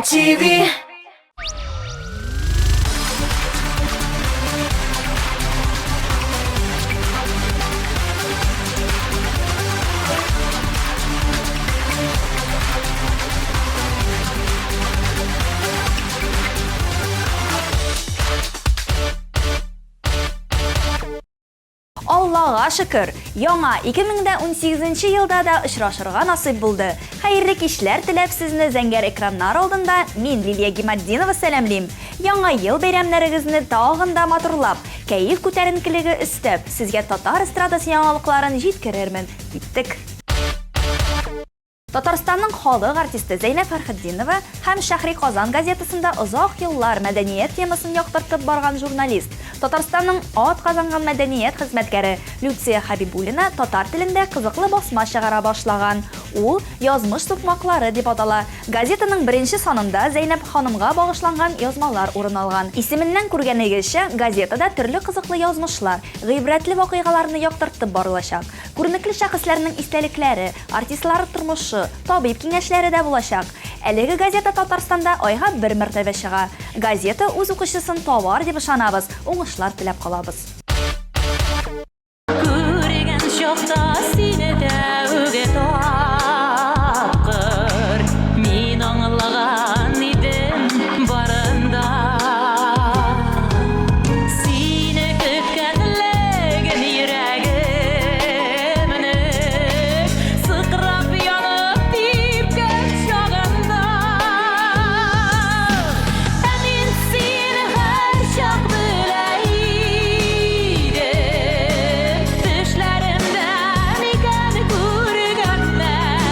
TV. Аллага шөкер, яңа 2018 елда да очрашырга насыйп булды. Хәерле кичләр теләп сезне зәңгәр экраннар алдында мин Лилия Гиматдинова сәламлим. Яңа ел бәйрәмнәрегезне тагын да матурлап, кәеф күтәренкелеге өстәп, сезгә татар эстрадасы яңалыкларын җиткерермен. Киттек! Татарстанның халык артисты Зәйнәб Фәрхетдинова һәм Шәһри Казан газетасында озак еллар мәдәният темасын яктыртып барган журналист, Татарстанның атказанган мәдәният хезмәткәре Люция Хәбибуллина татар телендә кызыклы басма чыгара башлаган. Ул Язмыш сукмаклары дип атала. Газетаның беренче санында Зәйнәб ханымга багышланган язмалар урын алган. Исеменнән күргәнегезчә, газетада төрле кызыклы язмышлар, гыйбрәтле вакыйгаларны яктыртып барылачак. Күренекле шәхесләрнең истәлекләре, артистлар тормышы, табиб киңәшләре дә булачак. Әлеге газета Татарстанда айга бер мәртәбә чыга. Газета үз укучысын табар дип ышанабыз, уңышлар теләп калабыз. Күргән чакта сине тәүге тапкыр Мин аңлаган идем барын да. Сине көткәнлеген йөрәгемнең Сыкрап янып типкән чагында. Ә мин сине һәрчак белә идем, Төшләремдә микән күргәнмен.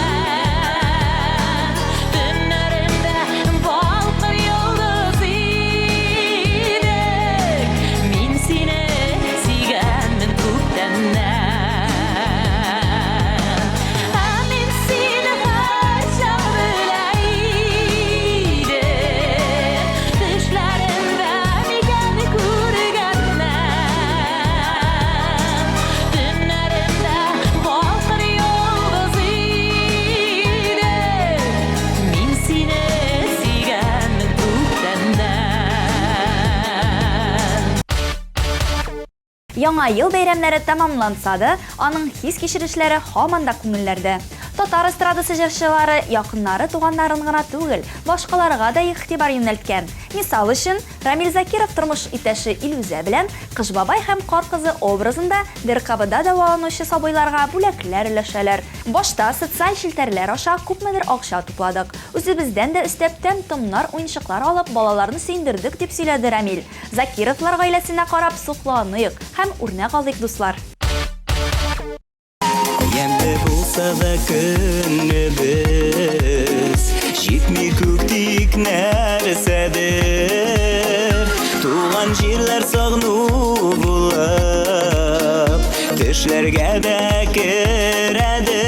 Төннәремдә балкыр йолдыз идең, Мин сине сөйгәнмен күптәннән. Ә мин сине һәрчак белә идем, Төшләремдә микән күргәнмен. Төннәремдә балкыр йолдыз идең, Мин сине сөйгәнмен күптәннән. Яңа ел бәйрәмнәре тәмамланса да, аның хис-кичерешләре һаман да күңелләрдә. Татар эстрадасы җырчылары якыннары, туганнарын гына түгел, башкаларга да игътибар юнәлткән. Мисал өчен, Рамил Закиров тормыш иптәше Илүзә белән Кыш бабай һәм Кар кызы образында ДРКБда дәваланучы сабыйларга бүләкләр өләшәләр. Башта социаль челтәрләр аша күпмедер акча тупладык. Үзебездән дә өстәп тәм-томнар, уенчыклар алып, балаларны сөендердек, дип сөйләде Рамил. Закировлар гаиләсенә карап сокланыйк һәм үрнәк алыйк, дуслар! Ямьле булса да көнебез, Җитми күк тик нәрсәдер. Туган җирләр сагыну булып, Төшләргә дә керәдер.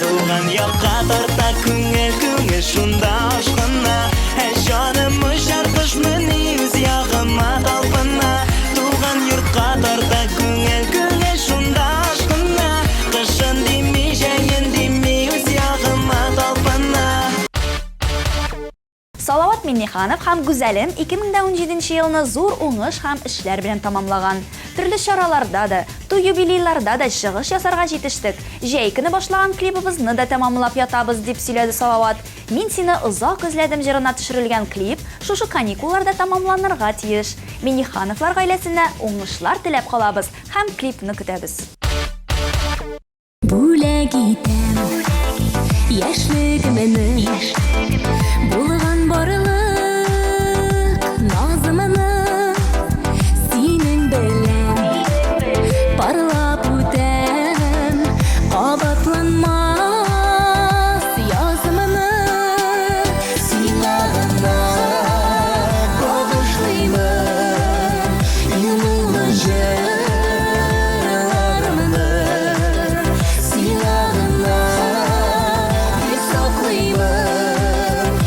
Туган якка тарта күңел, күңел шунда ашкына. Ә җаным очар кошмыни үз ягыма талпына. Туган йортка тарта күңел, күңел шунда ашкына. Кышын дими, җәен дими, үз ягыма талпына. Салават Миңнеханов һәм Гүзәлем 2017 елны зур уңыш һәм эшләр белән тәмамлаган. Төрле чараларда да, туй-юбилейларда да чыгыш ясарга җитештек. Җәй көне башлаган клибыбызны да тәмамлап ятабыз, дип сөйләде Салават. Мин сине озак эзләдем җырына төшерелгән клип шушы каникулларда тәмамланырга тиеш. Миңнехановлар гаиләсенә уңышлар теләп калабыз һәм клипны көтәбез. Бүләк итәм яшьлегемне, Булган барлык назымны. Синең белән парлап үтәм Кабатланмас язымны. Сиңа гына багышлыймын Иң моңлы җырларымны. Сиңа гына дип саклыймын.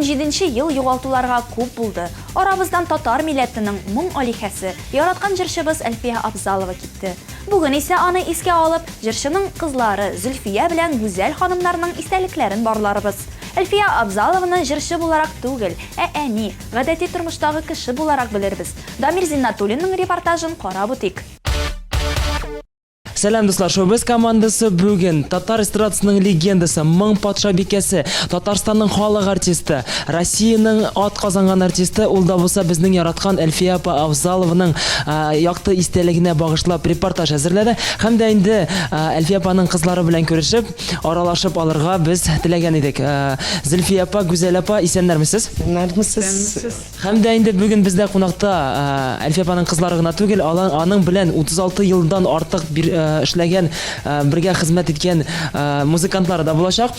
2017 ел югалтуларга күп булды. Арабыздан татар милләтенең моң алиһәсе, яраткан җырчыбыз Әлфия Абзалова китте. Бүген исә аны искә алып, җырчының кызлары Зөлфия белән Гүзәл ханымнарның истәлекләрен барларбыз. Әлфия Абзалованы җырчы буларак түгел, ә әни, гадәти тормыштагы кеше буларак белербез. Дамир Зиннатуллинның репортажын карап үтик. Сәлам, дуслар! Шоу-без командасы бүген татар эстрадасының легендасы, моң патшабикәсе, Татарстанның халык артисты, Россиянең ат казанган артисты, ул да булса безнең яраткан Әлфия апа Авзалованың якты истәлегенә багышлап репортаж әзерләде. Һәм дә инде Әлфия апаның кызлары белән күрешеп, аралашып алырга без теләгән идек. Зөлфия апа, Гүзәл апа, исәннәрмесез? Исәннәрмесез. Һәм дә инде бүген бездә кунакта Әлфия апаның кызлары гына түгел, аның белән 36 елдан артык эшләгән, бергә хезмәт иткән музыкантлары да булачак.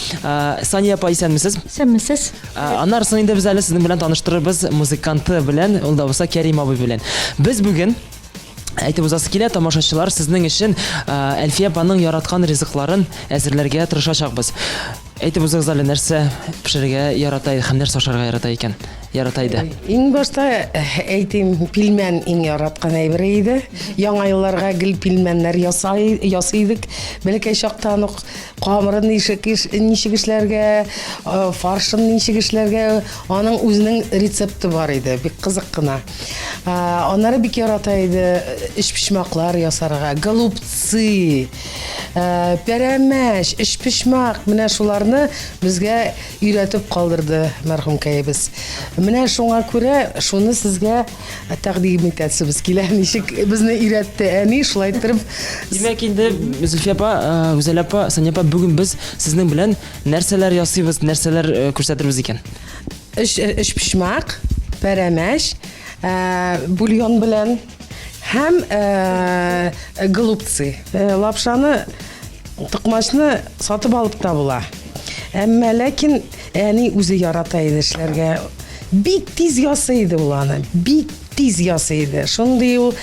Сания апа, исәнмесез? Исәнмесез. Аннары соң инде без әле сезнең белән таныштырырбыз музыканты белән, ул да булса Кәрим абый белән. Без бүген әйтеп узасы килә, тамашачылар, сезнең өчен Әлфия апаның яраткан ризыкларын әзерләргә тырышачакбыз. Әйтеп узыгыз әле, нәрсә пешерергә ярата һәм нәрсә ашарга ярата икән? Ярата иде. Иң башта eh, әйтим, пилмән иң яраткан әйбере иде. Яңа елларга гел пилмәннәр ясай, ясый идек. Бәләкәй чактан ук камырын ничек, ничек эшләргә, э, фаршын ничек эшләргә, аның үзенең рецепты бар иде. Бик кызык кына. Э, аннары бик ярата иде өчпочмаклар ясарга, голубцы. Э, пәрәмәч, өчпочмак, менә шуларны безгә өйрәтеп калдырды мәрхүмкәебез. Менә шуңа күрә шуны сезгә тәкъдим итәсебез килә. Ничек безне өйрәтте әни, шулай иттереп. Димәк инде, Зөлфия апа, э, Гүзәл апа, Сания апа, бүген без сезнең белән нәрсәләр ясыйбыз, нәрсәләр э, күрсәтербез икән? Өч, өчпочмак, пәрәмәч, бульон белән һәм голубцы. Лапшаны, токмачны сатып алып та була. Әмма ләкин әни үзе ярата иде эшләргә. Бик тиз ясый иде ул аны. Бик тиз ясый иде. Шундый ул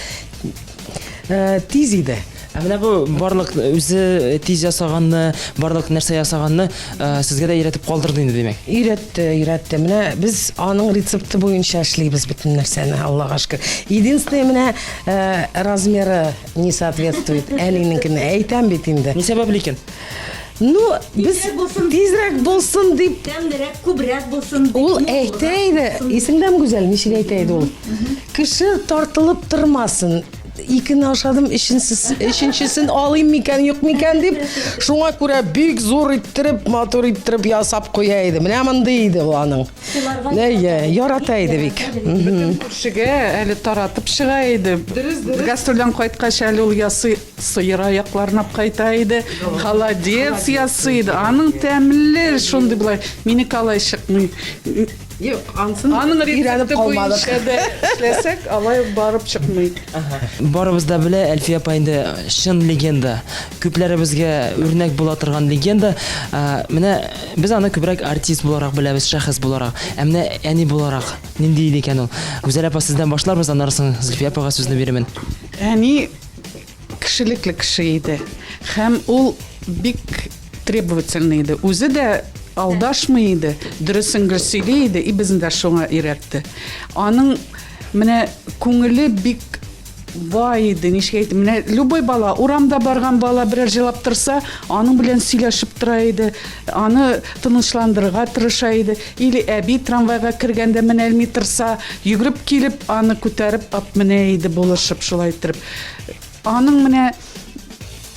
тиз иде. Ә менә бу барлык үзе тиз ясаганны, барлык нәрсә ясаганны сезгә дә өйрәтеп калдырды инде, димәк. Өйрәтте, өйрәтте. Менә без аның рецепты буенча эшлибез бөтен нәрсәне, Аллага шөкер. Единственное, менә размеры не соответствует әнинекенә. Әйтәм бит инде. Ни сәбәпле икән? Ну, без тизрәк булсын дип. Тәмлерәк, күбрәк булсын дип. Ул әйтә иде, исеңдәме, Гүзәл, ничек әйтә иде ул? Кеше тартылып тормасын. Икене ашадым, өченчесен алыйм микән, юк микән дип, шуңа күрә бик зур иттереп, матур иттереп ясап куя иде. Менә мондый иде ул аның. Әйе, ярата иде бик. Бөтен күршегә әле таратып чыга иде. Дөрес, дөрес. Гастрольдән кайткач әле ул ясый, сыер аякларын алып кайта иде. Холодец ясый иде. Аның тәмле шундый болай. Минеке алай чыкмый. Юк, ансын Аның өйрәнеп рецепты калмадык. буенча да эшләсәк, алай ук барып чыкмый. Барыбыз да белә, Әлфия апа инде чын легенда. Күпләребезгә үрнәк була торган легенда. Менә без аны күбрәк артист буларак беләбез, шәхес буларак. Ә менә әни буларак нинди иде икән ул? Гүзәл апа, сездән башларбыз, аннары соң Зөлфия апага сүзне бирермен. Әни кешелекле кеше иде. Һәм ул бик требовательный иде. Үзе дә алдашмый иде, дөресен гел сөйли иде, и безне дә шуңа өйрәтте. Аның менә күңеле бик бай иде, ничек әйтим, менә любой бала, урамда барган бала берәр җылап торса, аның белән сөйләшеп тора иде, аны тынычландырырга тырыша иде. Или әби трамвайга кергәндә менәлми торса, йөгереп килеп, аны күтәреп ап менә иде, булышып шулай иттереп. Аның менә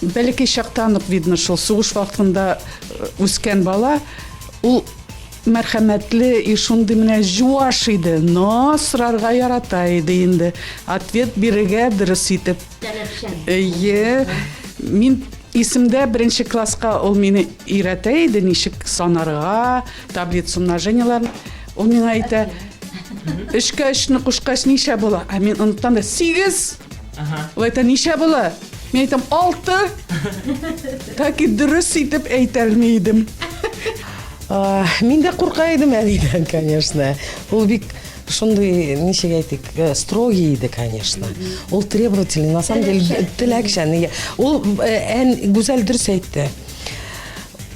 бәләкәй чактан ук видно шул сугыш вакытында э, үскән бала, ул мәрхәмәтле и шундый менә җуаш иде, но сорарга ярата иде инде. Ответ бирергә дөрес итеп. Таләпчән. Әйе. Мин исемдә беренче класска ул мине өйрәтә иде, ничек санарга, таблица умножениеларын. Ул миңа әйтә, өчкә өчне кушкач ничә була? Ә мин онытам да, сигез. Ул әйтә, ничә була? Мин әйтәм, алты. Так и дөрес итеп әйтә алмый идем. Мин дә курка идем әнидән, конечно. Ул бик шундый, ничек әйтик, э, строгий иде, конечно. Ул требовательный, на самом деле, теләкчән. Ул э, ән Гүзәл дөрес әйтте.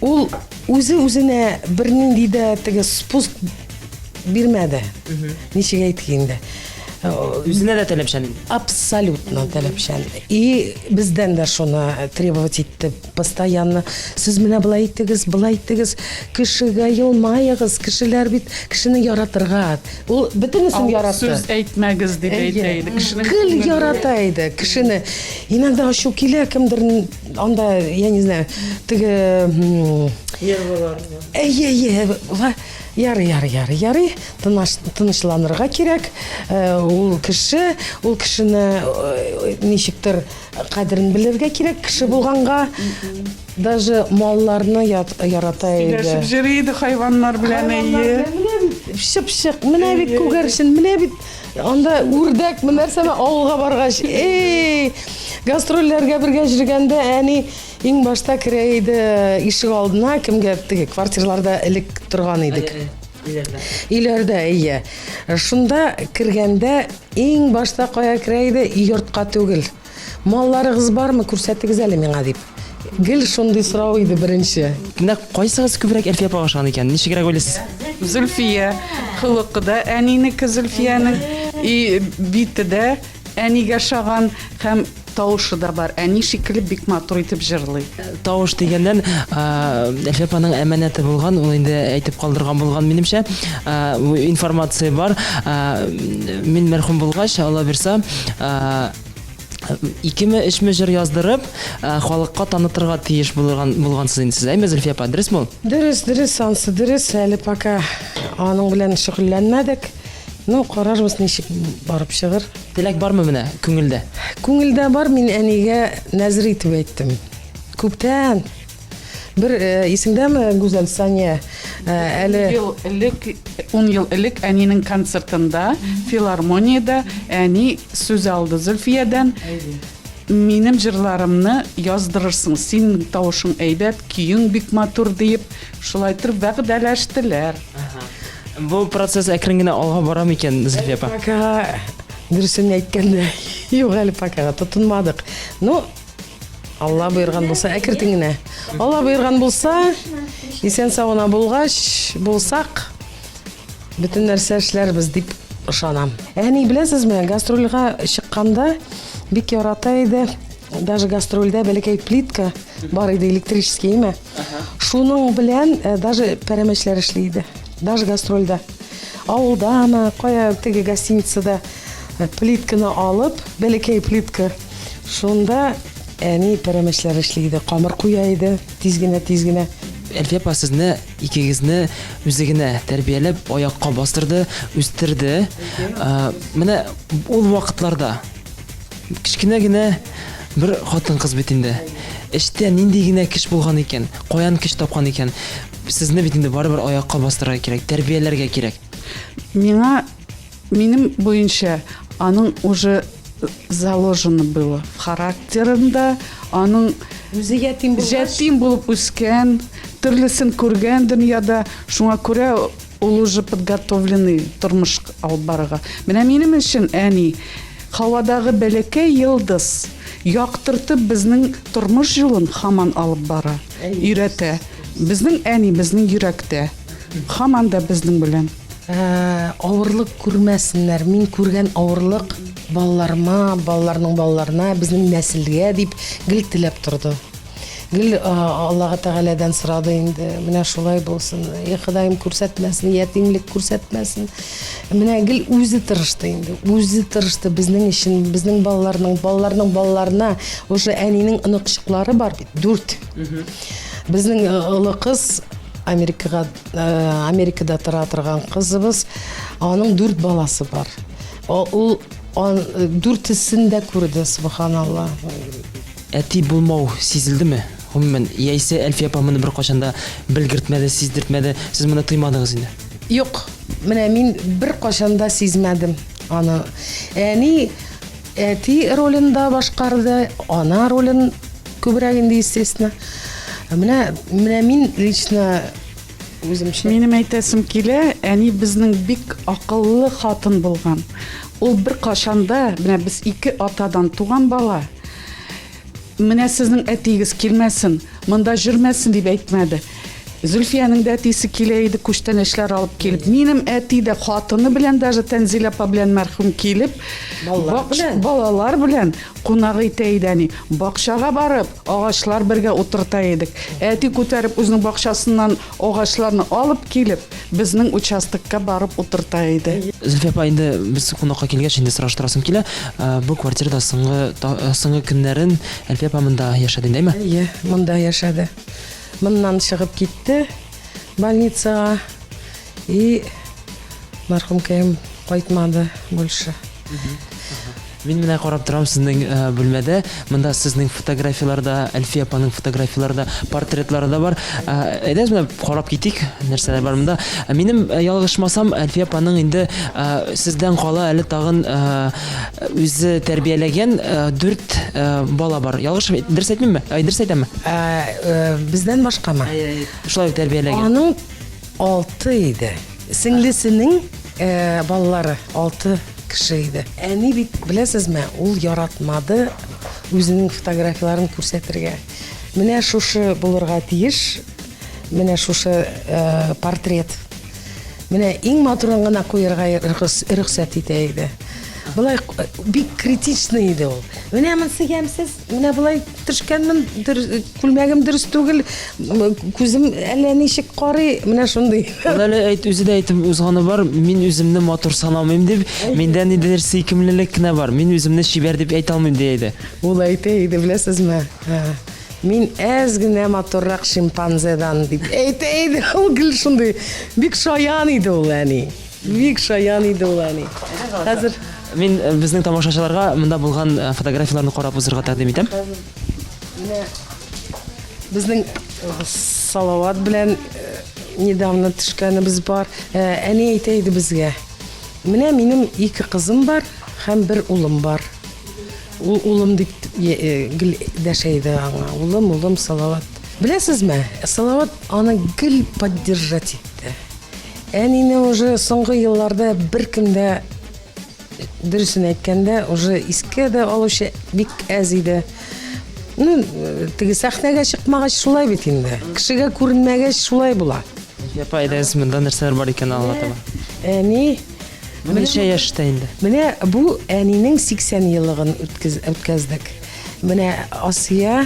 Ул үзе үзенә бернинди дә теге спуск бирмәде. Ничек әйтик инде. Үзенә дә таләпчән инде. Абсолютно таләпчән. И бездән дә шуны требовать итте постоянно. Сез менә болай иттегез, болай иттегез. Кешегә елмаегыз, кешеләр бит кешене яратырга. Ул бөтенесен яратты. Сүз әйтмәгез дип әйтә иде. Кешенең Гел ярата иде кешене. Иногда ачу килә кемдер анда, я не знаю, теге Нервылар. Әйе, әйе, ярый, ярый, ярый, ярый. Тынычланырга кирәк. Э, ул кеше, ул кешене э, ничектер кадерен белергә кирәк кеше булганга. Даже малларны ярата иде. Сөйләшеп йөри иде хайваннар белән, әйе. Менә бит чыпчык, менә бит күгәрчен, менә бит анда үрдәк, нәрсәме авылга баргач, эй, гастрольләргә бергә йөргәндә әни иң башта керә иде ишек алдына, кемгә теге квартирларда элек торган идек. Өйләрдә, әйе. Шунда кергәндә иң башта кая керә иде, йортка түгел. Малларыгыз бармы, күрсәтегез әле миңа дип. Гел шундый сорау иде беренче. Менә кайсыгыз күбрәк Әлфия апага ошаган икән? Ничегрәк уйлыйсыз? Зөлфия холыкы да әнинеке Зөлфиянең и бите дә әнигә ошаган һәм тавышы да бар. Әни шикелле бик матур итеп җырлый. Тавыш дигәннән, Әлфия апаның әманәте булган, ул инде әйтеп калдырган булган, минемчә, информация бар. Мин мәрхүм булгач, Алла бирса, икеме, өчме җыр яздырып, халыкка танытырга тиеш булган булгансыз инде сез, әйме, Зөлфия апа, дөресме ул? Дөрес, дөрес, ансы дөрес. Әле пока аның белән шөгыльләнмәдек. Ну, карарбыз, ничек барып чыгыр. Теләк бармы менә күңелдә? Күңелдә бар, мин әнигә нәзер итеп әйттем. Күптән. Бер э, исеңдәме, Гүзәл Сания, э, әле ел элек, 10 ел элек әнинең концертында, филармониядә әни сүз алды Зөлфиядән. Минем җырларымны яздырырсың, синең тавышың әйбәт, көең бик матур диеп, шулай итеп вәгъдәләштеләр. Бу процесс әкрен генә алга бара микән, Зөлфия апа? Пока дөресен әйткәндә, юк әле пока тотынмадык. Ну, Алла боерган булса, әкертен генә. Алла боерган булса, исән сау гына булгач, булсак, бөтен нәрсә эшләрбез дип ышанам. Әни, беләсезме, гастрольгә чыкканда бик ярата иде. Даже гастрольдә бәләкәй плитка бар иде, электрический, әйме? Шуның белән э, даже пәрәмәчләр эшли иде. Даже гастрольдә. Авылдамы, кая теге гостиницада э, плитканы алып, бәләкәй плитка. Шунда әни пәрәмәчләр эшли иде, камыр куя иде, тиз генә, тиз генә. Әлфия апа сезне икегезне үзе генә тәрбияләп, аякка бастырды, үстерде. Э, менә ул вакытларда кечкенә генә бер хатын-кыз бит инде. Эштә нинди генә көч булган икән, каян көч тапкан икән? Сезне бит инде барыбер аякка бастырырга кирәк, тәрбияләргә кирәк. Миңа, минем буенча, аның уже заложено было в характерында, аның Үзе ятим булгач. Ятим булып үскән, төрлесен күргән дөньяда, шуңа күрә ул уже подготовленный тормыш алып барырга. Менә минем өчен әни һавадагы бәләкәй йолдыз, яктыртып безнең тормыш юлын һаман алып бара, өйрәтә. Безнең әни безнең йөрәктә, һаман да безнең белән. Авырлык күрмәсеннәр, мин күргән авырлык балаларыма, балаларның балаларына, безнең нәселгә дип гел теләп торды. Гел Аллаһы Тәгаләдән сорады инде, менә шулай булсын, и Ходаем күрсәтмәсен, ятимлек күрсәтмәсен. Менә гел үзе тырышты инде, үзе тырышты безнең өчен, безнең балаларның, балаларның балаларына, уже әнинең оныкчыклары бар бит, дүрт. Безнең олы кыз Америкага, Америкада тора торган кызыбыз, аның дүрт баласы бар. Ул дүртесен дә күрде, субханалла. Әти булмау сизелдеме, гомумән, яисә Әлфия апа моны беркайчан да белгертмәде, сиздертмәде, сез моны тоймадыгыз инде? Юк, менә мин беркайчан да сизмәдем аны. Әни әти ролен дә башкарды, ана ролен күбрәк инде, естественно. Менә, менә мин лично үземчә. Минем әйтәсем килә, әни безнең бик акыллы хатын булган. Ул беркайчан да, менә без ике атадан туган бала, Менә сезнең әтиегез килмәсен, монда җөрмәсен дип әйтмәде. Зөлфиянең дә әтисе килә иде, күчтәнәчләр алып килеп. Минем әти дә хатыны белән даже Тәнзилә апа белән мәрхүм килеп, Балалар белән. балалар белән кунак итә иде әни. Бакчага барып, агачлар бергә утырта идек. Әти күтәреп үзенең бакчасыннан агачларны алып килеп, безнең участокка барып утырта иде. Зөлфия апа, инде без кунакка килгәч, инде сораштырасым килә. Бу квартирада соңгы соңгы көннәрен Әлфия апа монда яшәде инде, әйме? Әйе, монда яшәде. Моннан чыгып китте больницага и мәрхүмкәем кайтмады больше. Мин менә карап торам сезнең э, бүлмәдә. Монда сезнең фотографияләр дә, Әлфия апаның фотографияләре дә, портретлары да бар. Э, әйдәгез менә карап китик, нәрсәләр бар монда. Э, минем ялгышмасам, Әлфия апаның инде сездән кала әле тагын үзе тәрбияләгән дүрт бала бар. Ялгыш дөрес әйтмимме? Ай, дөрес әйтәмме? Бездән башкамы? Шулай ук тәрбияләгән. Аның алты иде. Сеңлесенең балалары алты кеше иде. Әни бит, беләсезме, ул яратмады үзенең фотографияләрен күрсәтергә. Менә шушы булырга тиеш, менә шушы портрет. Менә иң матурын гына куерга рөхсәт итә иде. Болай бик критичный иде ул. Менә монысы ямьсез, менә болай төшкәнмен, күлмәгем дөрес түгел, күзем әллә ничек карый, менә шундый. Ул әле әйт, үзе дә әйтеп узганы бар, мин үземне матур санамыйм дип, миндә ниндидер сөйкемлелек кенә бар, мин үземне чибәр дип әйтә алмыйм ди иде. Ул әйтә иде, беләсезме? Мин әз генә матуррак шимпанзедан, дип әйтә иде. Ул гел шундый бик шаян иде ул әни. Бик шаян иде ул әни. Хәзер мин э, безнең тамашачыларга монда булган э, фотографияләрне карап узырга тәкъдим итәм. Менә безнең э, Салават белән недавно төшкәнебез бар. Әни әйтә иде безгә. Менә минем ике кызым бар һәм бер улым бар. Ул улым дип гел дәшә иде аңа. Улым, улым, Салават. Беләсезме, Салават аны гел поддержать итте. Әнине уже соңгы елларда беркем дә дөресен әйткәндә, уже искә дә алучы бик әз иде. Ну, теге сәхнәгә чыкмагач шулай бит инде. Кешегә күренмәгәч шулай була. Апа, әйдәгез, монда нәрсәләр бар икән алла таба. Әни Бу ничә яшьтә инде? Менә бу әнинең 80 еллыгын үткәздек. Менә Асия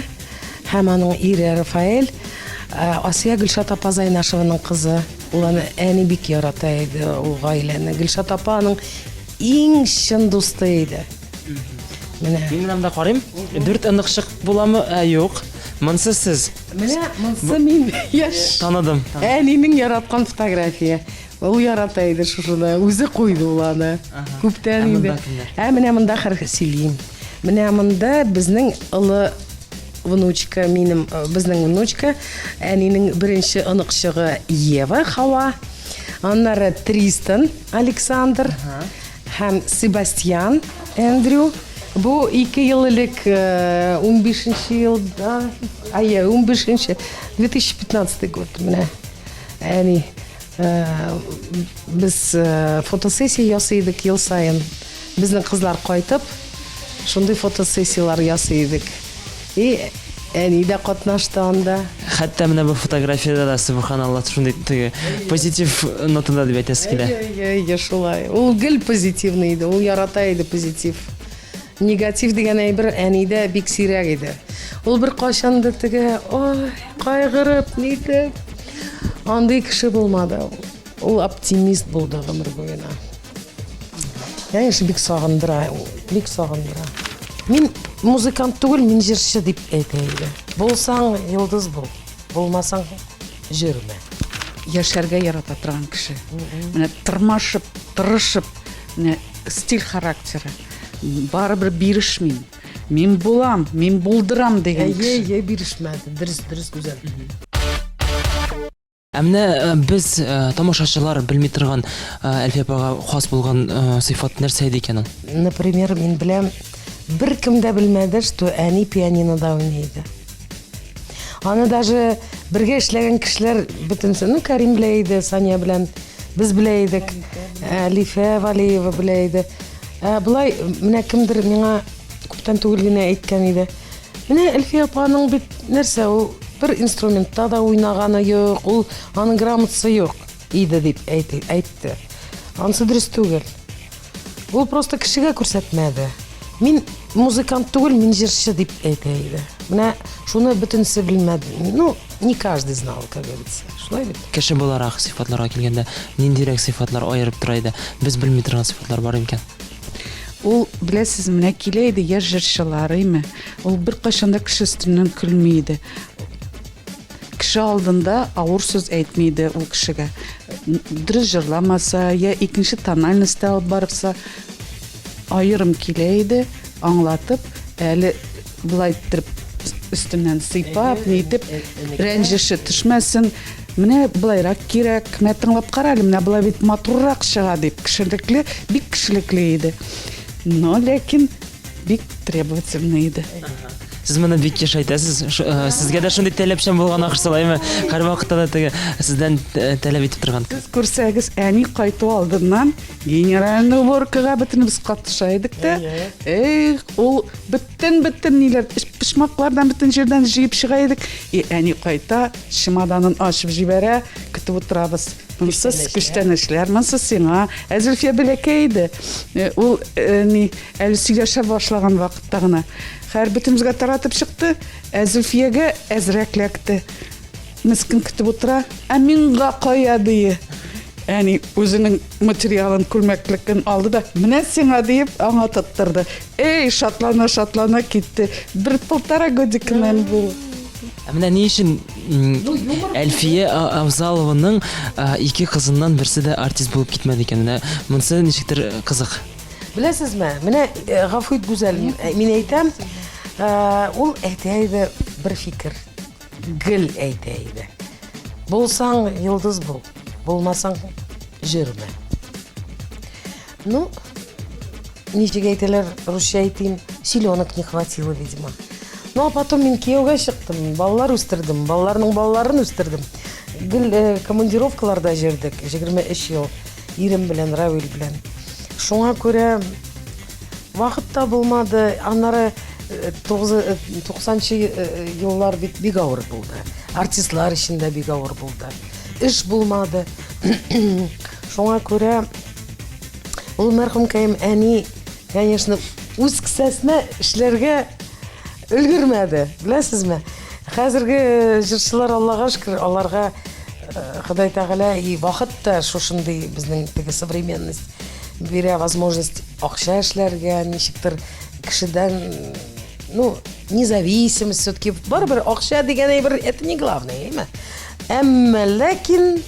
һәм аның ире Рафаэль. Асия Гөлшат апа Зайнашеваның кызы. Ул аны әни бик ярата иде ул гаиләне. Гөлшат апа аның иң чын дусты иде. Менә. Мин менә монда карыйм. Дүрт ыныкчык буламы? Ә, юк. Монсы сез. Менә монсы мин яшь. Таныдым. Әнинең яраткан фотография. Ул ярата иде шушыны. Үзе куйды ул аны. Күптән инде. Ә менә монда хәр сөйлим. Менә монда безнең олы внучка, минем э, безнең внучка, әнинең беренче оныкчыгы Ева Хава. Аннары Тристан Александр һәм Себастьян Эндрю. Бу ике ел элек, 15 э, елда, әйе, 15 2015 год менә. Әни Без фотосессия ясый идек ел саен. Безнең кызлар кайтып, шундый фотосессияләр ясый идек. И әни дә катнашты анда. Хәтта менә бу фотографиядә дә, сөбханалла, шундый теге позитив нотада дип әйтәсе килә. Әйе, әйе, шулай. Ул гел позитивный иде, ул ярата иде позитив. Негатив дигән әйбер әнидә бик сирәк иде. Ул бер кайчан да теге, ой, кайгырып, нитеп, андый кеше булмады. Ул оптимист булды гомер буена. Конечно, бик сагындыра, бик сагындыра. Мин музыкант түгел, мин җырчы дип әйтә иде. Булсаң, йолдыз бул, булмасаң, җөрмә. Яшәргә ярата торган кеше. Менә тырмашып, тырышып, менә стиль характеры. Барыбер бирешмим. Мин булам, мин булдырам дигән кеше. Әйе, әйе, бирешмәде. Дөрес, дөрес, гүзәл. Ә менә э, без э, тамашачылар белми торган э, Әлфия апага хас булган сыйфат нәрсә иде икән ул? Например, мин беләм, беркем дә белмәде, что әни пианинода уйный иде. Аны даже бергә эшләгән кешеләр бөтенесе, ну, Карим белә иде, Сания белән без белә идек, Әлифә Валиева белә иде. Ә болай менә кемдер миңа күптән түгел генә әйткән иде. Менә Әлфия апаның бит нәрсә ул? Бер инструментта да уйнаганы юк, ул аның грамотасы юк иде дип әйтте. Анысы дөрес түгел. Ул просто кешегә күрсәтмәде. Мин музыкант түгел, мин җырчы дип әйтә иде. Менә шуны бөтенесе белмәде. Ну, не каждый знал, как говорится. Шулай бит. Кеше буларак сыйфатларга килгәндә, ниндирәк сыйфатлар аерып тора иде? Без белми торган сыйфатлар бар микән? Ул, беләсез, менә килә иде яшь җырчылар, име. Ул беркайчан да кеше өстеннән көлми иде. Кеше алдында авыр сүз әйтми иде ул кешегә. Дөрес җырламаса, я икенче тональностьта алып барса, аерым килә иде, аңлатып, әле болай иттереп өстеннән сыйпап, нитеп, рәнҗеше төшмәсен. Менә болайрак кирәк, менә тыңлап кара әле, менә болай бит матуррак чыга дип, кешелекле, бик кешелекле иде. Но ләкин бик требовательный иде. Сез моны бик еш әйтәсез. Э, сезгә дә шундый таләпчән булган ахрысы, алаймы? Һәрвакытта да теге сездән э, таләп итеп торган. Сез күрсәгез, әни кайту алдыннан генеральный уборкага бөтенебез катыша идек тә. Эх, ул бөтен-бөтен ниләр, почмаклардан бөтен җирдән җыеп чыга идек. И әни кайта, чемоданын ачып җибәрә, көтеп утырабыз. Монсы күчтәнәчләр, монсы сиңа. Ә Зөлфия бәләкәй иде. Э, ул э, ни, әле сөйләшә башлаган вакытта гына. Хәер, бөтенебезгә таратып чыкты, ә Зөлфиягә әзрәк ләкте. Мескен көтеп утыра, ә миңа кая дие. Әни үзенең материалын, күлмәклеген алды да, менә сиңа диеп, аңа тоттырды. Эй, шатлана, шатлана китте. Бер полтора годик кына бу. Ә менә ни өчен Әлфия Авзалованың ике кызыннан берсе дә артист булып китмәде икән? Менә монысы ничектер кызык. Беләсезме, менә гафу ит, Гүзәл, мин әйтәм, ул әйтә иде бер фикер. Гел әйтә иде. Булсаң, йолдыз бул, булмасаң, җөрмә. Ну, ничек әйтәләр, русча әйтим, силенок не хватило, видимо. Ну, а потом мин кияүгә чыктым, балалар үстердем, балаларның балаларын үстердем. Гел э, командировкаларда җөрдек, 23 ел ирем белән, Равил белән. Шуңа күрә Вакыт та булмады. Аннары 90нчы э, э, еллар бит бик авыр булды. Артистлар өчен дә бик авыр булды. Эш булмады. Шуңа күрә ул мәрхүмкәем әни, конечно, үз кесәсенә эшләргә өлгермәде. Беләсезме? Хәзерге җырчылар Аллага шөкер, аларга э, Ходай Тәгалә и вакыт та шушындый безнең теге современность бирә возможность акча эшләргә, ничектер кешедән, ну, независимость все-таки. Барыбер акча дигән әйбер, это не главное, әйме? Әмма ләкин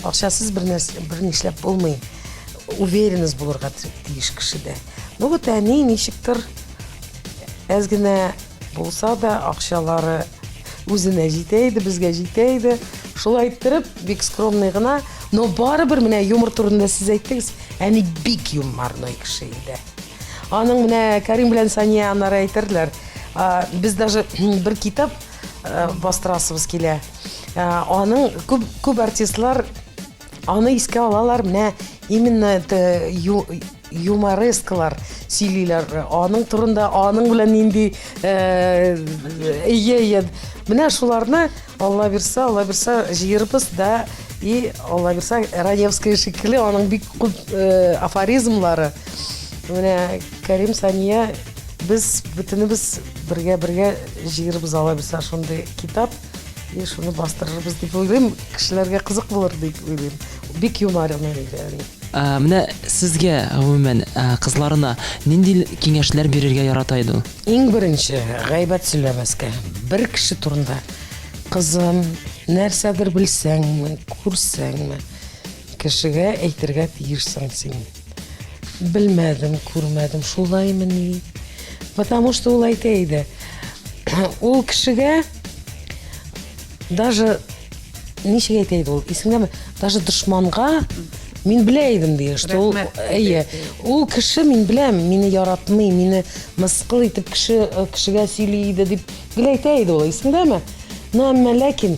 акчасыз бер нәрсә, бер нишләп булмый. Уверенность булырга тиеш кешедә. Ну вот әни ничектер әз генә булса да акчалары үзенә җитә иде, безгә җитә иде. Шулай иттереп, бик скромный гына, но барыбер менә юмор турында сез әйттегез, Әни бик юморной кеше иде. Аның менә Карим белән Сания аннары әйтерләр. Без даже бер китап э, бастырасыбыз килә. Э, аның күп күп артистлар аны искә алалар, менә именно это юморескалар сөйлиләр. Аның турында, аның белән нинди э, ие, ие. Менә шуларны Алла бирсә, Алла бирсә, җыербыз да и Алла бирсә, Раневская шикелле аның бик күп э, афоризмлары. Менә Кәрим Сания без бөтенебез бергә-бергә җыербыз Алла бирсә шундый китап и шуны бастырырбыз дип уйлыйм. Кешеләргә кызык булыр дип уйлыйм. Бик юморный иде әни. Ә, менә сезгә, гомумән, ә, кызларына нинди киңәшләр бирергә ярата иде ул? Иң беренче, гайбәт сөйләмәскә. Бер кеше турында, кызым, нәрсәдер белсәңме, күрсәңме, кешегә әйтергә тиешсең син. Белмәдем, күрмәдем, шулаймыни? Потому что ул әйтә иде, ул кешегә даже ничек әйтә иде ул, исеңдәме? Даже дошманга мин белә идем ди, что ул әйе, ул кеше мин беләм, мине яратмый, мине мыскыл итеп кеше э, кешегә сөйли иде дип гел әйтә иде ул, исеңдәме? Но әмма ләкин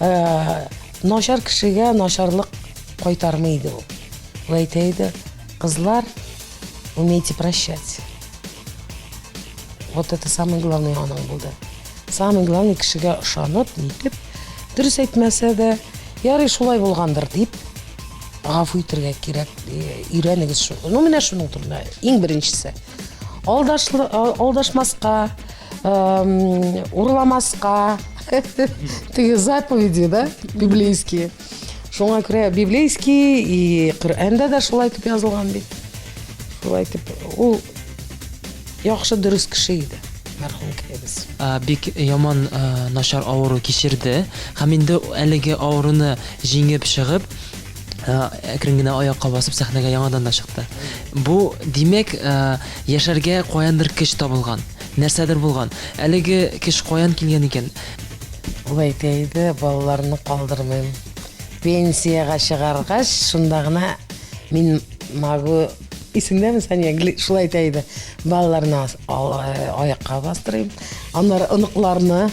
э, начар кешегә начарлык кайтармый иде ул. Ул әйтә иде, кызлар, умейте прощать. Вот это самое главное аның булды. Самый главный кешегә ышанып, нитеп, дөрес әйтмәсә дә, ярый шулай булгандыр дип, гафу итергә кирәк, өйрәнегез шул. Ну, менә шуның турында иң беренчесе. Алдашлы, алдашмаска, урламаска, теге заповеди, да, библейские. Шуңа күрә библейский и Коръәндә дә шулай итеп язылган бит. Шулай итеп, ул яхшы дөрес кеше иде, мәрхүмкәебез. Бик яман начар авыру кичерде һәм инде әлеге авыруны җиңеп чыгып, әкрен генә аякка басып сәхнәгә яңадан да чыкты. Бу, димәк, яшәргә каяндыр көч табылган, нәрсәдер булган. Әлеге көч каян килгән икән? Ул әйтә иде, балаларны калдырмыйм. Пенсиягә чыгаргач, шунда гына мин могу. Исеңдәме, Сания, гел шулай әйтә иде. Балаларны аякка бастырыйм, аннары оныкларны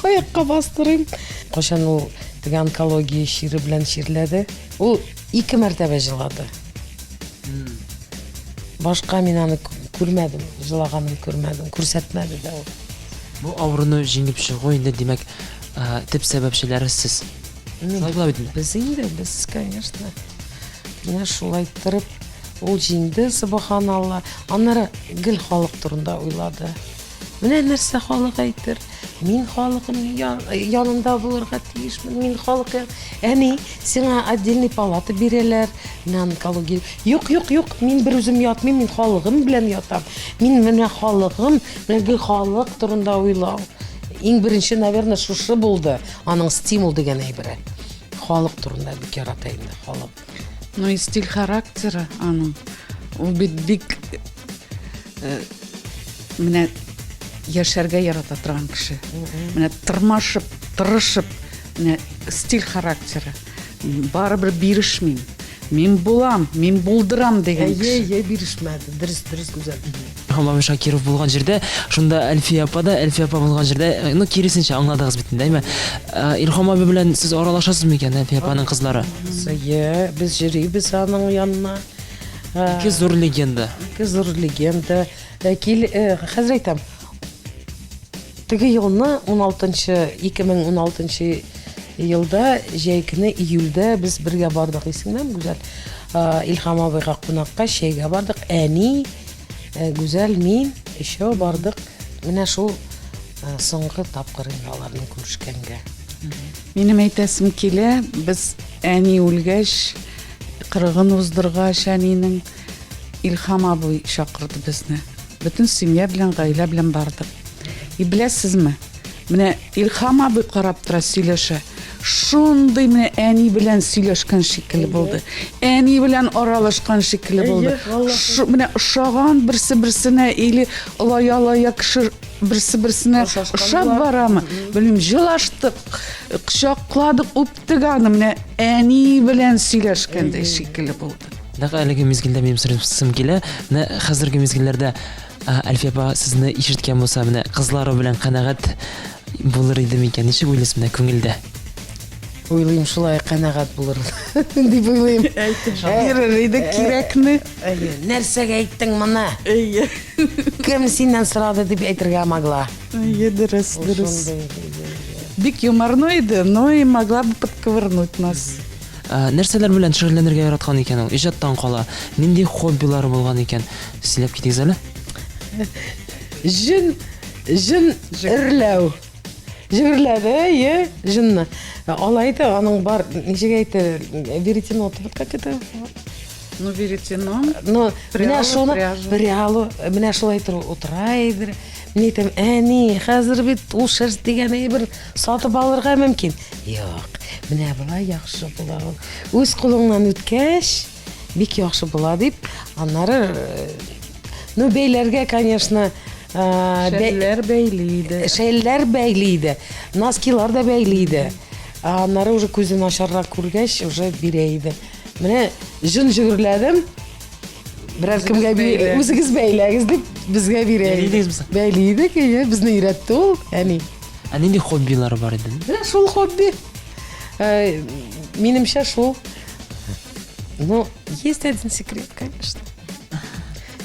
аякка бастырыйм. Кайчан ул теге онкология чире белән чирләде, ул ике мәртәбә җылады. Башка мин аны күрмәдем, җылаганын күрмәдем, күрсәтмәде дә ул. Бу авыруны җиңеп чыгу инде, димәк, төп сәбәпчеләре сез. Шулай була бит инде. Без инде, без, конечно. Менә шулай иттереп ул җиңде, субханалла. Аннары гел халык турында уйлады. Менә нәрсә халык әйтер. Мин халыкым янында булырга тиешмен. Мин халык Әни, сиңа отдельный палата бирәләр. Менә онкология. Юк, юк, юк, мин бер үзем ятмыйм, мин халыгым белән ятам. Мин менә халыгым, менә гел халык турында уйлау. Иң беренче, наверное, шушы булды. Аның стимул дигән әйбере. Халык турында бик ярата инде халык. Ну и стиль характера аның. Ул бит бик э, менә яшәргә ярата торган кеше. Менә тырмашып, тырышып, менә стиль характера. Барыбер бирешмим. Мин булам, мин булдырам дигән кеше. Әйе, әйе, бирешмәде. Дөрес, дөрес, Гүзәл. Һамам Шакиров булган җирдә, шунда Әлфия апа да, Әлфия апа булган җирдә, э, ну, киресенчә аңладыгыз бит инде, әйме? Э, Илһам абый белән сез аралашасыз микән, Әлфия апаның кызлары? Әйе, без йөрибез аның янына. Э, Ике зур легенда. Ике зур легенда. Кил, хәзер әйтәм. Теге елны 16 2016 елда җәй көне июльдә без бергә бардык, исеңдәме, Гүзәл? Илһам абыйга кунакка чәйгә бардык. Әни, Э, Гүзәл, мин өчәү бардык. Менә шул э, соңгы тапкыр инде аларның күрешкәнгә. Минем әйтәсем килә, без әни үлгәч, кырыгын уздыргач әнинең Илһам абый чакырды безне. Бөтен семья белән, гаилә белән бардык. И беләсезме, менә Илһам абый карап тора, сөйләшә. Шундый менә әни белән сөйләшкән шикелле булды. Әни белән аралашкан шикелле булды. Шу, менә ошаган берсе-берсенә или олая-олая кеше берсе-берсенә ошап барамы? Белмим, җылаштык, кочакладык, үптек аны. Менә әни белән сөйләшкәндәй шикелле булды. Нәкъ әлеге мизгелдә минем сорыйсым килә. Менә хәзерге мизгелләрдә Әлфия апа сезне ишеткән булса, менә кызлары белән канәгать булыр иде микән? Ничек уйлыйсыз менә күңелдә? Уйлыйм, шулай канәгать булыр дип уйлыйм. Әйтеп бирер иде кирәкне. Әйе, нәрсәгә әйттең моны? Әйе. Кем синнән сорады дип әйтергә могла. Әйе, дөрес, дөрес. Бик юморной иде, но и могла бы подковырнуть нас. Нәрсәләр белән шөгыльләнергә яраткан икән ул? Иҗаттан кала, нинди хоббилары булган икән? Сөйләп китегез әле. Җен, җен эрләү. Җегерләде, әйе, җенне. Алай әйтә, аның бар, ничек әйтә, веретено, вот как это? Ну, веретено. Ну, менә шуны, прялу, менә шулай итеп утыра иде. Мин әйтәм, әни, хәзер бит ул шерсть дигән әйбер сатып алырга мөмкин. Юк, менә болай яхшы була ул. Үз кулыңнан үткәч, бик яхшы була дип, аннары, э, ну, бәйләргә, конечно, э, Шәлләр бәйли иде. Шәлләр бәйли иде. Носкилар да бәйли иде. Аннары уже күзе начаррак күргәч, уже бирә иде. Менә җон җөгерләдем. Берәр кемгә үзегез бәйләгез дип безгә бирә иде. Бәйли идек, әйе, безне өйрәтте ул, әни. Ә нинди хоббилары бар иде? Менә шул хобби. Э, минемчә шул. Ну, есть один секрет, конечно.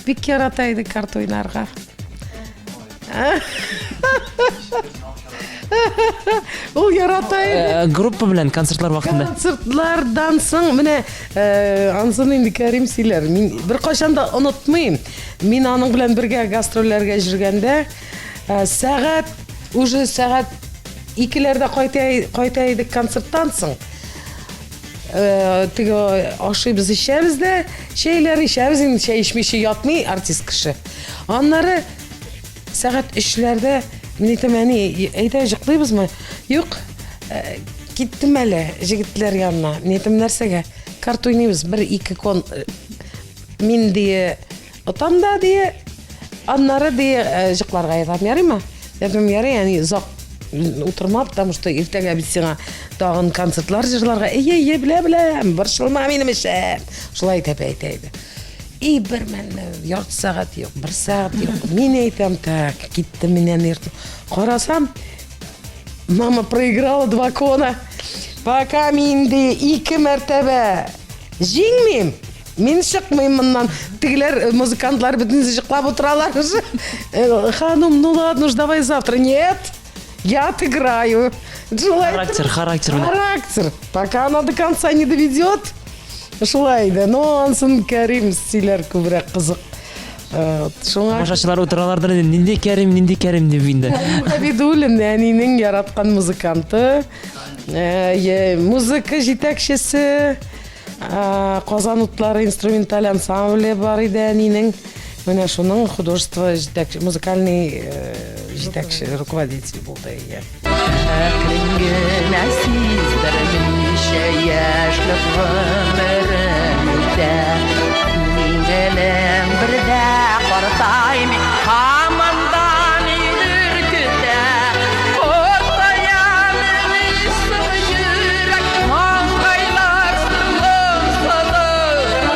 Бик ярата иде карта уйнарга. Ул ярата иде. Э, группа белән концертлар вакытында. Концертлардан соң менә э, ансын инде Кәрим сөйләр. Мин беркайчан да онытмыйм. Мин аның белән бергә гастрольләргә йөргәндә э, сәгать уже сәгать икеләрдә кайта кайта идек концерттан соң. Э, теге ашыйбыз, эчәбез дә, чәйләр эчәбез, инде чәй эчмичә ятмый артист кеше. Аннары Сәгать өчләрдә мин әйтәм, әни, әйдә җыклыйбызмы? Юк, э, киттем әле җегетләр янына. Мин әйтәм, нәрсәгә? Карта уйныйбыз, бер ике кон э, мин дие отам да дие, аннары дие э, җыкларга ятам, ярыймы? Әйтәм, ярый, әни, озак утырма, потому что иртәгә бит сиңа тагын концертлар җырларга. Әйе, әйе, белә, беләм, борчылма минем өчен. Шулай итеп әйтә иде. И бер мәлне ярты сәгать юк, бер сәгать юк. Мин әйтәм, так, киттем мин әни йортына. Карасам, мама проиграла два кона. Пока мин ди ике мәртәбә җиңмим, мин чыкмыйм моннан. Тегеләр, э, музыкантлар бөтенесе җыклап утыралар уже. Э, Ханум, ну ладно уж, давай завтра. Нет, я отыграю. Шулай Характер, характер. Характер. Пока она до конца не доведет. Шулай иде. Но ансын Кәрим сөйләр күбрәк кызык. Э, шуңа Тамашачылар утыралардыр инде, нинди Кәрим, нинди Кәрим дип инде. Габидуллин әнинең яраткан музыканты, э, музыка җитәкчесе, э, Казан утлары инструменталь ансамбле бар иде әнинең. Менә шуның художество җитәкче, музыкальный җитәкче, руководитель булды. Әкрен генә сиздермичә яшьлек гомерем үтә. Күңелем бер дә картаймый, һаман да нидер көтә. Картаямыни соң йөрәк, маңгайлар сырланса да,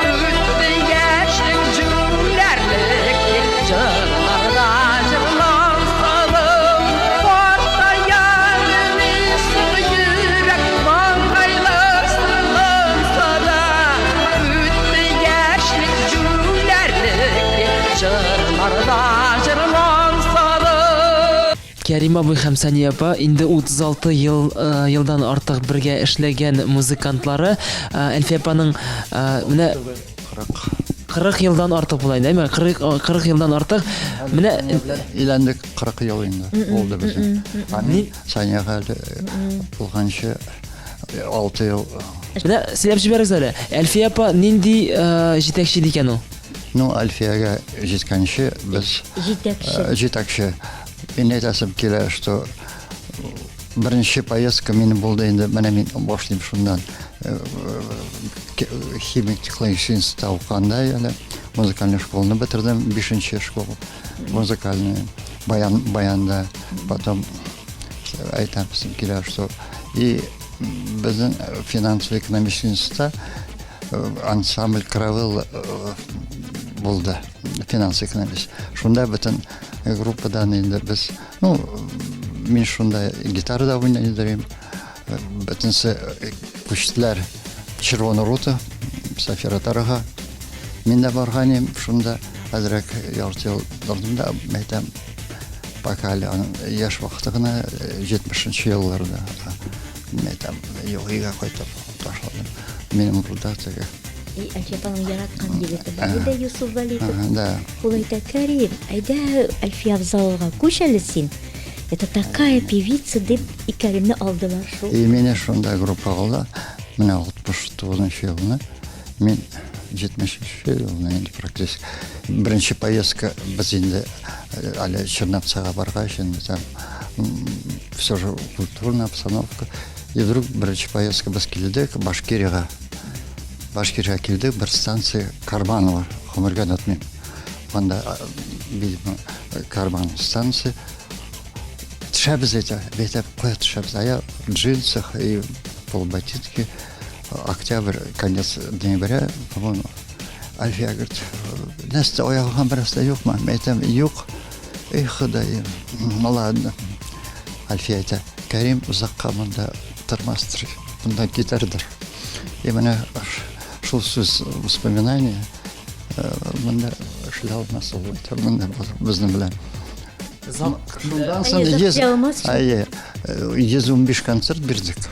үтте яшьлек җүләрлек дип җырларда җырланса да. Картаямыни соң йөрәк, маңгайлар сырланса да, үтте яшьлек җүләрлек дип җырларда җырланса да. Кәрим абый һәм Сания апа инде 36 ел э, елдан артык бергә эшләгән музыкантлары. Э, Әлфия апаның э, менә 40 елдан артык була инде, әйме? 40 40 елдан артык. Менә Өйләндек 40 ел инде булды безнең. Ә мин Саняга әле булганчы 6 ел. Менә сөйләп җибәрегез әле. Әлфия апа нинди җитәкче икән ул? Ну, Әлфиягә җиткәнче без җитәкче. Җитәкче. Мин әйтәсем килә, что беренче поездка минем булды инде, менә мин башлыйм шуннан. Химик технологический институтта укыганда әле музыкальный школаны бетердем, бишенче школа музыкальный, баян, баянда. Потом әйтәсем килә, что и безнең финансово-экономический институтта ансамбль Каравелла булды, финанс-экономист. Шунда бөтен группадан инде без, ну, мин шунда гитарада уйный идем. Бөтенесе күчтеләр Червоный рота, София Тарага. Мин дә барган идем шунда, әзрәк ярты ел тордым да, әйтәм, пока әле аның яшь вакыты гына, 70 елларда. Мин әйтәм, юк, өйгә кайтып ташладым. Минем урында теге. И Әлфия апаның яраткан егете бар иде, Юсуф Вәлитов. Да. Ул әйтә, Кәрим, әйдә Әлфия Авзаловага күч әле син. Это такая певица, дип и Кәримне алдылар шул. И мине шунда группага алды. Менә 69 елны мин 73 елны инде практически беренче поездка без инде әле Черновцага баргач инде там все же культурная обстановка. И вдруг беренче поездка без килдек Башкирияга. Башкирияга килдек, бер станция Карманова, гомергә онытмыйм. Анда, видимо, Карманова станция. Төшәбез әйтә, әйтә, кая төшәбез? А я в джинсах и полуботинке. Октябрь, конец ноября, по-моему, Альфия говорит, нәрсә аягыңа берәрсе юкмы? Мин әйтәм, юк. Эй, Ходаем, ну ладно. Альфия әйтә, Кәрим озакка монда тормастыр, монда китәрдер. И менә шул сүз воспоминание, монда эшли алмас ул, монда безнең белән. Шуннан соң 100 әйе, 115 концерт бирдек.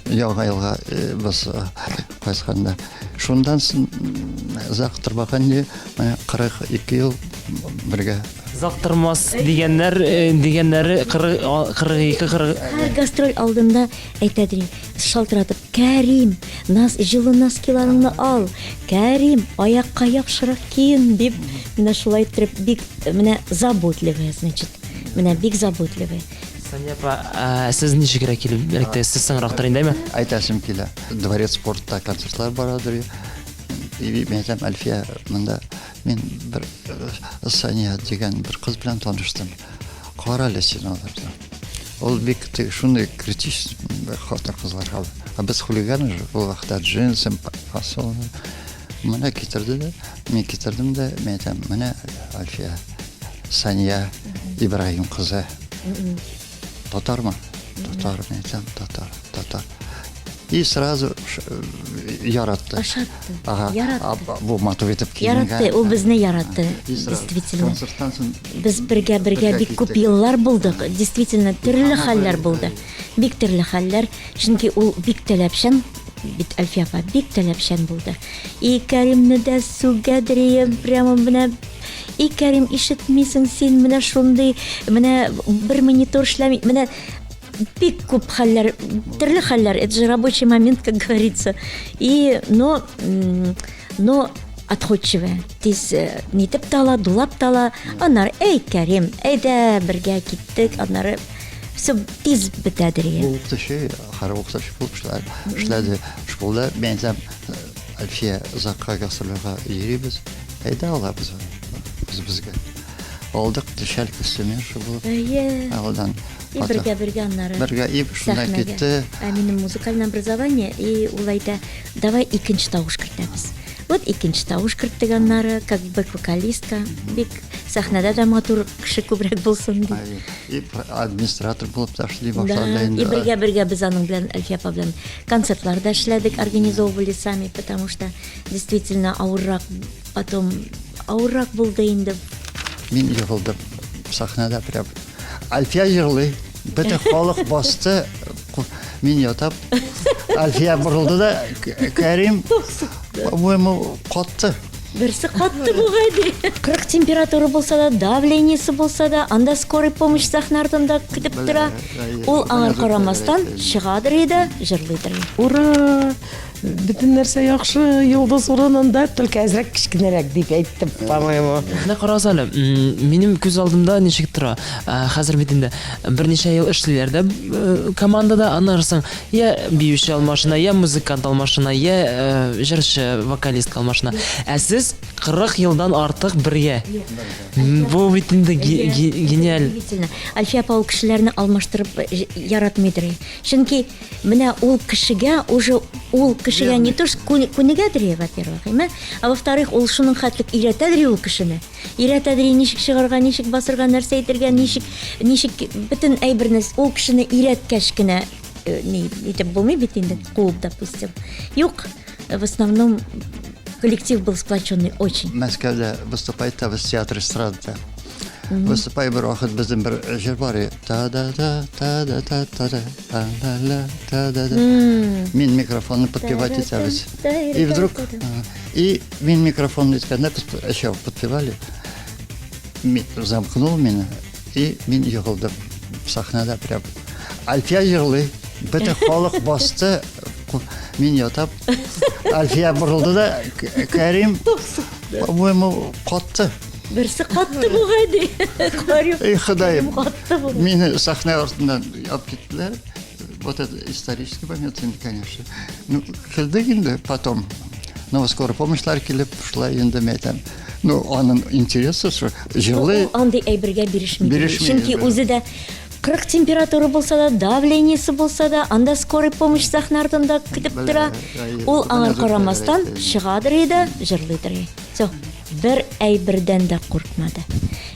Яңа елга без кайтканда. Шуннан соң озак тормаган ни, 42 ел бергә. Озак тормас дигәннәр, дигәннәре 42 40. Һәр гастроль алдында әйтә дим, шалтыратып, Кәрим, нас җылы носкиларыңны ал, Кәрим, аякка яхшырак киен, дип, менә шулай иттереп бик менә заботливая, значит. Менә бик заботливая. Сания апа, ә, сез ничегрәк килеп эләктегез? Сез соңрактыр инде, әйме? Әйтәсем килә. Дворец спортта концертлар барадыр. И мин әйтәм, Әлфия, монда мин бер э, Сания дигән бер кыз белән таныштым. Кара әле син аларны. Ул бик теге шундый критич хатын-кызлар. Ә без хулиганы же, ул вакытта джинсы, фасон. Менә китерде дә, мин китердем дә, мин әйтәм, менә Альфия, Сания Ибраһим кызы. Татармы? Татар, мин әйтәм, татар, татар. И сразу яратты. Ошатты. Ага. Яратты. Бу матур итеп киенгән. Яратты, ул безне яратты. Действительно. Концерттан соң без бергә бергә бик күп еллар булдык. Действительно, төрле хәлләр булды. Бик төрле хәлләр. Чөнки ул бик таләпчән, бит Әлфия апа бик таләпчән булды. И Кәримне дә сүгәдер, прямо менә И Кәрим, ишетмисең син, менә шундый, менә бер монитор эшләми, менә бик күп хәлләр, төрле хәлләр, это же рабочий момент, как говорится. И, но, но отходчивая. Тиз э, нитеп тә ала, дулап та ала. Аннары, әй, Кәрим, әйдә, бергә киттек. Аннары все тиз бетәдер. Бу укытучы, хәрби укытучы булып эшләде. Школда мен әйтәм, Әлфия озакка гастрольгә йөрибез. Әйдә алабыз без безгә. Алдык шәл костюмерша булып. Әйе. Алдан. И бергә бергә аннары. Бергә и шунда китте. Ә минем музыкальное образование, и ул әйтә, давай икенче тавыш кертәбез. Вот икенче тавыш керттек аннары, как бэк вокалистка. Бик сәхнәдә дә матур кеше күбрәк булсын дип. И администратор булып та эшли башлады инде. И бергә бергә без аның белән Әлфия апа белән концертлар да эшләдек, организовывали сами, потому что действительно авыррак потом авыррак булды инде. Мин егылдым сәхнәдә прям. Альфия җырлый. Бөтен халык басты. Мин ятап. Альфия борылды да Кәрим, по-моему, катты. Берсе катты бугай ди. 40 температура булса да, давлениесе булса да, анда скорый помощь сәхнә артында көтеп тора. Ул аңар карамастан чыгадыр иде, җырлыйдыр. Ура! Бөтен нәрсә яхшы, йолдыз урынында, только әзрәк кечкенәрәк дип әйттем, по-моему. Менә карагыз әле, минем күз алдымда ничек тора. Хәзер бит инде берничә ел эшлиләр дә э, командада, аннары соң я биюче алмашына, я музыкант алмашына, я э, җырчы, вокалист алмашына. Ә сез 40 елдан артык бергә. Бу бит инде гениаль. Действительно, Альфия апа ул кешеләрне алмаштырып э, яратмыйдыр. Чөнки Менә ул кешегә уже ул кешегә не то что күнегәдер, во-первых, әйме? А во-вторых, ул шуның хәтлек өйрәтәдер ул кешене. Өйрәтәдер, ничек чыгарга, ничек басырга, нәрсә әйтергә, ничек ничек бөтен әйберне ул кешене өйрәткәч кенә э, ни итеп булмый бит инде, куып, допустим. Юк, в основном коллектив был сплоченный очень. Мәскәүдә выступать итәбез театр эстрадада. Выступай бер вакыт безнең бер җыр бар та да да та да та та да та ла ла та да да. Мин микрофонны подпевать итәбез. И вдруг и мин микрофонны иткәндә без еще подпевали. Замкнул меня и мин егылдым сәхнәдә прям. Альфия җырлый, бөтен халык басты. Мин ятап, Альфия борылды да, Кәрим, по-моему, катты. Берсе катты бугай ди. Карим. Эй, Ходаем. Катты бугай. Мине сәхнә артыннан алып киттеләр. Вот это исторический момент инде, конечно. Ну, килдек инде потом. Ну, скорая помощьлар килеп, шулай инде мин әйтәм. Ну, аның интересы шул. Җырлый. Ул андый әйбергә бирешми. Бирешми. Чөнки үзе дә 40 температура булса да, давлениесе булса да, анда скорый помощь сәхнә артында көтеп тора. Ул аңар карамастан чыгадыр иде, җырлыйдыр. Все. Бер әйбердән дә куркмады.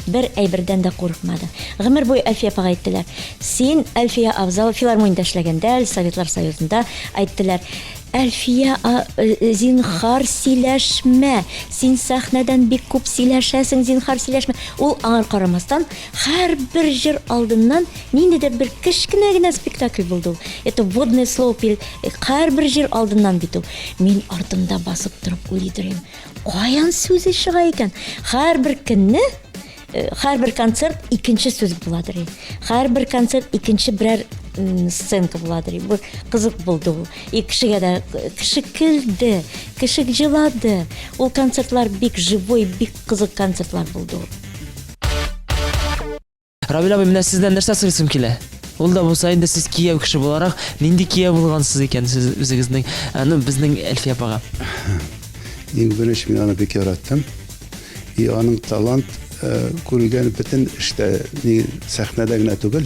Бер әйбердән дә курыкмады. Гомер буе Әлфия апага әйттеләр. Син, Әлфия Авзалова, филармониядә эшләгәндә, әле Советлар Союзында әйттеләр. Әлфия, э, зинхар сөйләшмә. Син сәхнәдән бик күп сөйләшәсең, зинхар сөйләшмә. Ул аңар карамастан, һәрбер җыр алдыннан ниндидер бер кечкенә генә спектакль булды ул. Это вводное слово перед һәрбер җыр алдыннан бит ул. Мин артында басып торып уйлый торыйм. Каян сүзе чыга икән? Һәрбер көнне Һәрбер концерт икенче сүз буладыр. Һәрбер концерт икенче берәр сценка буладыр. Бу кызык булды ул. И кешегә дә кеше көлде, кеше җылады. Ул концертлар бик живой, бик кызык концертлар булды ул. Равил абый, менә сездән нәрсә сорыйсым килә? Ул да булса инде сез кияү кеше буларак, нинди кияү булгансыз икән сез үзегезнең, ну, безнең Әлфия апага? Иң беренче мин аны бик яраттым. И аның талант э, күрелгән бөтен эштә, ни сәхнәдә генә түгел,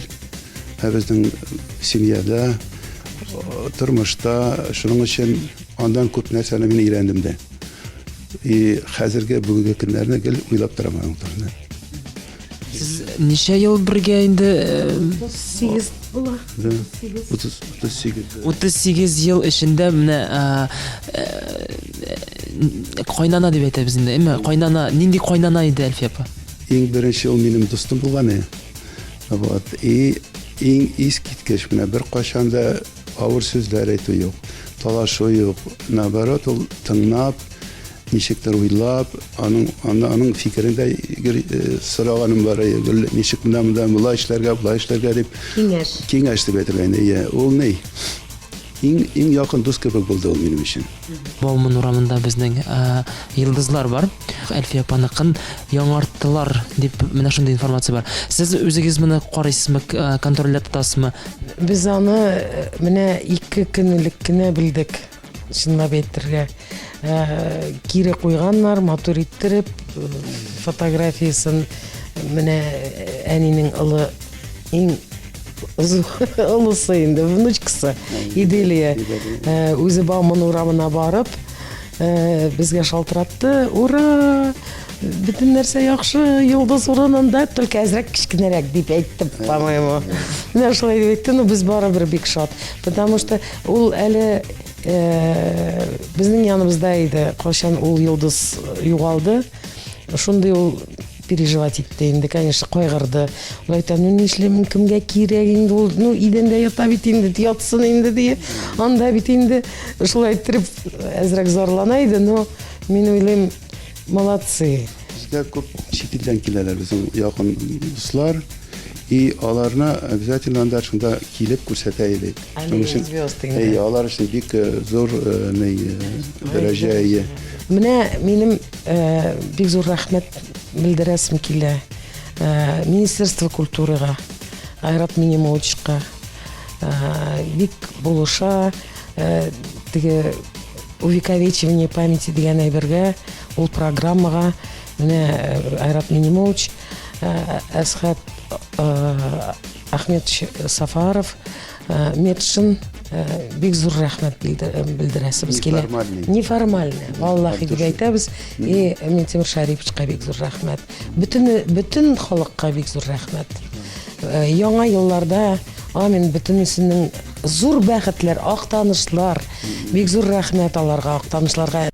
ә безнең семьяда, э, тормышта, шуның өчен андан күп нәрсәне мин өйрәндем дә. И хәзерге бүгенге көннәрне гел уйлап торам аның турында. Сез ничә ел бергә инде? 38 була. Да. 38. 38 ел эчендә менә кайнана дип әйтәбез инде, әмма кайнана, нинди кайнана иде Әлфия апа? Иң беренче ул минем дустым булган иде. Вот. И иң искиткеч менә бер кайчан да авыр сүзләр әйтү юк, талашу юк. Наоборот, ул тыңлап, ничектер уйлап, аның аны, аның фикерен дә гел э, сораганым бар, э, гел ничек менә монда болай эшләргә, болай эшләргә дип. Киңәш. Киңәш дип әйтергә инде. Иә, ул ни? Иң иң якын дус кебек булды ул минем өчен. Бауман урамында безнең э, йолдызлар бар. Әлфия апаныкын яңарттылар дип менә шундый информация бар. Сез үзегез моны карыйсызмы, контрольдә тотасызмы? Без аны менә ике көн элек кенә белдек. Чынлап әйтергә, э, кире куйганнар, матур иттереп, э, фотографиясен менә э, әнинең олы иң олысы инде, внучкасы Иделия үзе Бауман урамына барып, безгә шалтыратты. Ура! Бөтен нәрсә яхшы, йолдыз урынында, только әзрәк кечкенәрәк дип әйтте, по-моему. Менә шулай дип әйтте, но без барыбер бик шат. Потому что ул әле э, безнең яныбызда иде, кайчан ул йолдыз югалды. Шундый ул переживать итте инде, конечно, кайгырды. Ул әйтә, ну нишлим, кемгә кирәк инде ул, ну идәндә ята бит инде, ятсын инде ди. Анда бит инде шулай иттереп әзрәк зарлана иде, но мин уйлыйм, Молодцы. Безгә күп чит илдән киләләр безнең якын дуслар. И аларны обязательно анда шунда килеп күрсәтә идек. Шуның өчен әйе, алар өчен бик э, зур э, ни э, дәрәҗә әйе. Менә минем бик зур рәхмәт белдерәсем килә. Министерство культурыга, Айрат Минимовичка бик булыша, теге Увековечивание памяти дигән әйбергә, ул программага менә э, Айрат Минимович, э, Әсхәт э, Ахметович Сафаров, Метшин бик зур рәхмәт белдерәсебез килә. Неформальный. Неформальный. Валлахи дип әйтәбез. И Минтимер Шариповичка бик зур рәхмәт. Бөтен бөтен халыкка бик зур рәхмәт. Яңа елларда амин бөтенесенең зур бәхетләр, актанышлар. Бик зур рәхмәт аларга, актанышларга.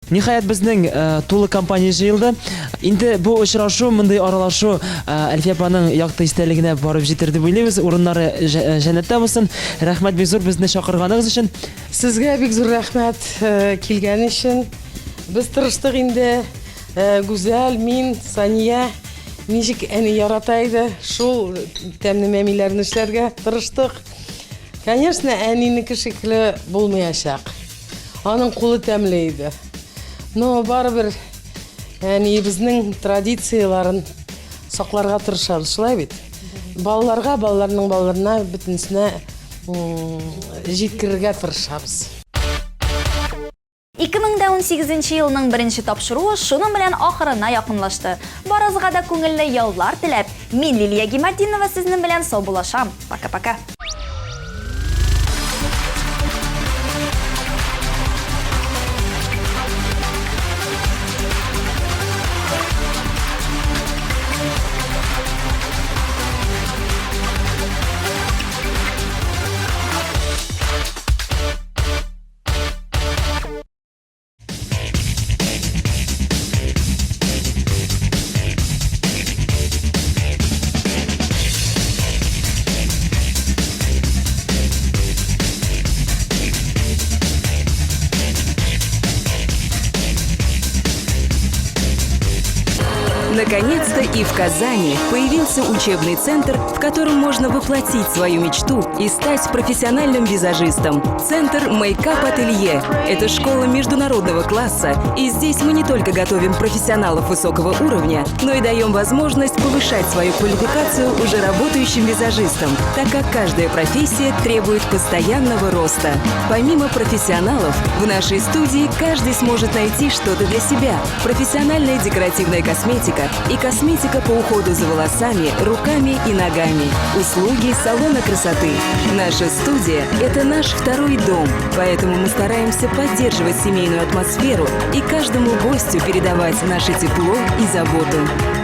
Ниһаять безнең э, тулы компания җыелды. Инде бу очрашу, мондый аралашу э, Әлфия апаның якты истәлегенә барып җитер дип уйлыйбыз. Урыннары э, җәннәттә булсын. Рәхмәт бик зур безне чакырганыгыз өчен. Сезгә бик зур рәхмәт килгән өчен. Без тырыштык инде. Гүзәл, мин, Сания ничек әни ярата иде, шул тәмле мәмиләрне эшләргә тырыштык. Конечно, әнинеке шикелле булмаячак. Аның кулы тәмле иде. Но барыбер әниебезнең традицияләрен сакларга тырышабыз, шулай бит? Балаларга, балаларның балаларына бөтенесенә җиткерергә тырышабыз. 2018 елның беренче тапшыруы шуның белән ахырына якынлашты. Барыгызга да күңелле яллар теләп, мин Лилия Гиматдинова сезнең белән саубуллашам. Пока-пока. Наконец-то и в Казани появился учебный центр, в котором можно воплотить свою мечту и стать профессиональным визажистом. Центр Мейкап Ателье – это школа международного класса, и здесь мы не только готовим профессионалов высокого уровня, но и даем возможность повышать свою квалификацию уже работающим визажистам, так как каждая профессия требует постоянного роста. Помимо профессионалов, в нашей студии каждый сможет найти что-то для себя. Профессиональная декоративная косметика и косметика по уходу за волосами, руками и ногами. Услуги салона красоты. Наша студия – это наш второй дом, поэтому мы стараемся поддерживать семейную атмосферу и каждому гостю передавать наше тепло и заботу.